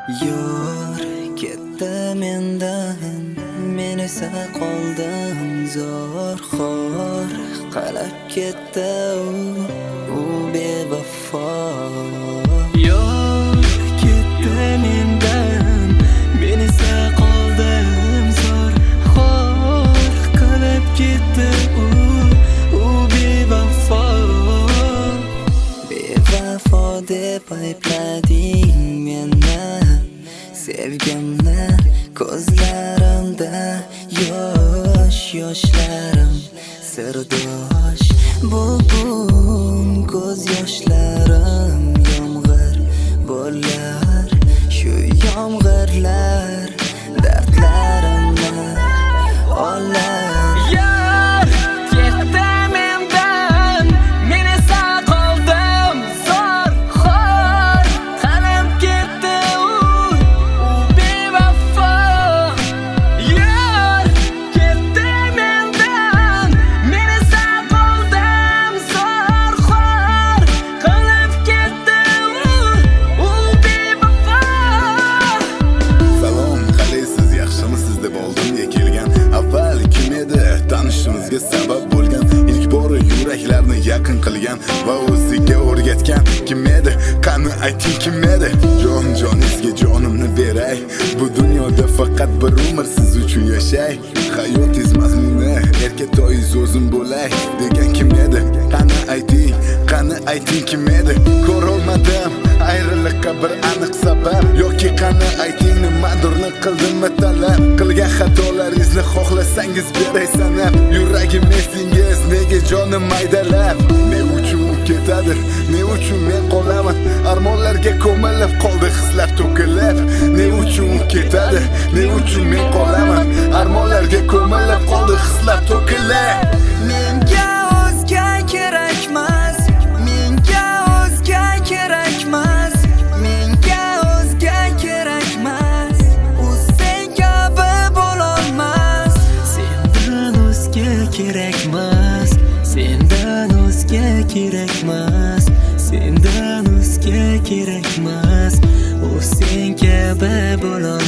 Yor ketdi mendan, men esa qoldim zor xor qilib ketdi u bevafo. Yor ketdi mendan, men esa qoldim zor xor qilib ketdi u bevafo. Bevafo deb ayblading meni, sevgimni ko'zlarimda yosh yoshlarim sirdosh. Bugun ko'z yoshlarim yomg'ir bo'lar, shu yomg'irlar dardlarimni olar. Yor ketdi mendan, men esa qoldim zor xor qilib ketdi u bevafo. Yor ketdi mendan, men esa qoldim zor xor qilib ketdi u bevafo. Salom, qalaysiz, yaxshimisiz deb oldimga kelgan. Avval kim edi tanishimizga sabab bo'lgan? Ilk bor yuraklarni yaqin qilgan va o'ziga o'rgatgan kim edi? Qani ayting, kim edi? Jon joningizga jonimni beray. Bu dunyoda faqat bir umr siz uchun yashay. Hayotingiz mazmuni erkatoyingiz o'zim bo'lay degan kim edi? Qani ayting, qani ayting, kim edi? Ko'rolmadim ayriliqqa bir aniq sabab, yoki qani ayting, nimadurni qildimmi talab? Qilgan xatolaringizni xohlasangiz beray sanab. Yuragim esingiz nega jonim maydalab? Ne uchun u ketadi, ne uchun men qolaman? Armonlarga ko'milib qoldi hislar to'kilib. Ne uchun u ketadi, ne uchun men qolaman? Armonlarga ko'milib qoldi hislar to'kilib. Menga o'zga kerakmas, menga o'zga kerakmas, menga o'zga kerakmas. U sen kabi bo'lolmas. Sendan o'zga kerakmas, sendan o'zga kerakmas, sendan o'zga kerakmas. U sen kabi bo'lolmas.